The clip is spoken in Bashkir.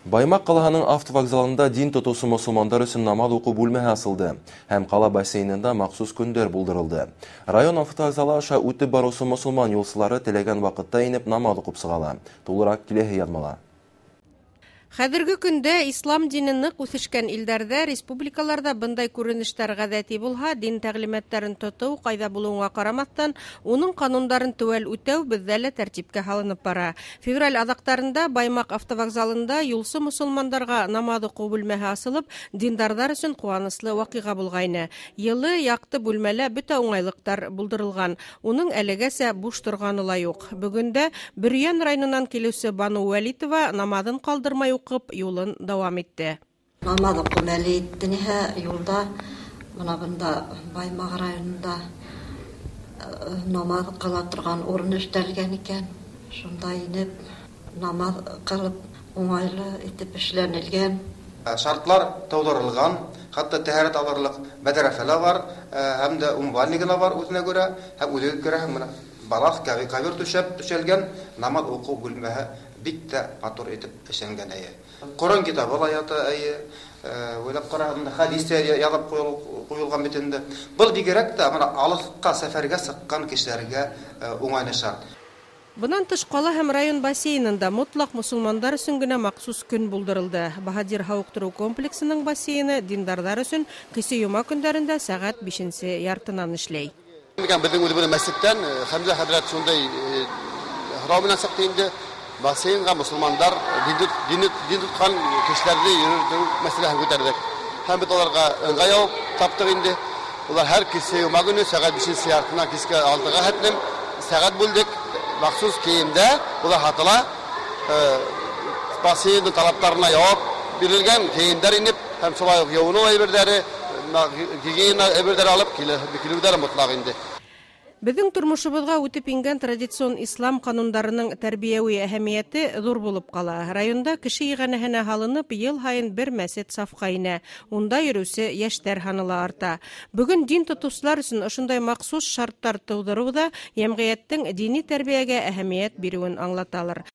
Баймаҡ ҡалаһының автовокзалында дин тотоусы мосолмандар өсөн намаҙ уҡыу бүлмәһе асылды һәм ҡала бассейнында махсус көндәр булдырылды. Район автовокзалы аша үтеп барыусы мосолман юлсылары теләгән ваҡытта инеп намаҙ уҡып сыға ала. Тулыраҡ киләһе яҙмала. Хәҙерге көндә ислам дине ныҡ үҫешкән илдәрҙә, республикаларҙа бындай күренештәр ғәҙәти булһа, дин тәғлимәттәрен тотоу, ҡайҙа булыуыңа ҡарамаҫтан, уның ҡанундарын теүәл үтәү беҙҙә лә тәртипкә һалынып бара. Февраль аҙаҡтарында Баймаҡ автовокзалында юлсы мосолмандарға намаҙ уҡыу бүлмәһе асылып, диндарҙар өсөн ҡыуаныслы ваҡиға булғайны. Йылы, яҡты бүлмәлә бөтә уңайлыҡтар булдырылған. Уның әлегәсә буш торғаны ла юҡ. Бөгөн дә Бөрйән районынан килеүсе Бану Вәлитова намаҙын ҡалдырмай уҡып, юлын дауам итте. Намаҙ уҡыу мәле етте ниһә юлда, бына бында Баймаҡ районында намаҙ ҡыла торған урын эшләлгән икән. Шунда инеп намаҙ ҡылып уңайлы итеп эшләнелгән. Шартлар тыуҙырылған, хатта тәһәрәт алырлыҡ бәҙрәфә лә бар, һәм дә умывальнигы ла бар үҙенә күрә, һәм үҙегеҙ күрәһең, бына балаҫ, ковер түшәп түшәлгән намаҙ уҡыу бүлмәһе бик тә матур итеп эшләнгән, әйе. Ҡоран китабы ла ята, әйе. Уйлап ҡараһаң, хәдис тә яҙып ҡуйылған бит инде. Был бигерәк тә бына алыҫҡа сәфәргә сыҡҡан кешеләргә уңайлы шарт. Бынан тыш ҡала һәм район бассейнында мотлаҡ мосолмандар өсөн генә махсус көн булдырылды. Баһадир һауыҡтырыу комплексының бассейны диндарҙар өсөн кесе йома көндәрендә сәғәт 5:30-нан эшләй. Беҙҙең үҙебеҙҙең мәсеттән Хәмзә хәҙрәт шундай һорау менән сыҡты инде. Бассейнға мосолмандар дин тотҡан кешеләрҙе йөрөтөү мәсьәләһен күтәрҙек. Һәм беҙ уларға ыңғай яуап таптыҡ инде. Улар һәр кесе йома көнө сәғәт 5:30-нан киске 6-ға хәтлем сәғәт бүлдек. Махсус кейемдә улар һатыла. Бассейндың талаптарына яуап бирелгән кейемдәр инеп, һәм шулай уҡ йыуыныу әйберҙәре, гигиена әйберҙәре алып килеүҙәре мотлаҡ инде. Беҙҙең тормошобоҙға үтеп ингән традицион ислам ҡанундарының тәрбиәүи әһәмиәте ҙур булып ҡала. Районда кеше иғәнәһенә һалынып, йыл һайын бер мәсет сафҡа инә. Унда йөрөүсе йәштәр һаны ла арта. Бөгөн дин тотоусылар өсөн ошондай махсус шарттар тыуҙырыу ҙа йәмғиәттең дини тәрбиәгә әһәмиәт биреүен аңлаталыр.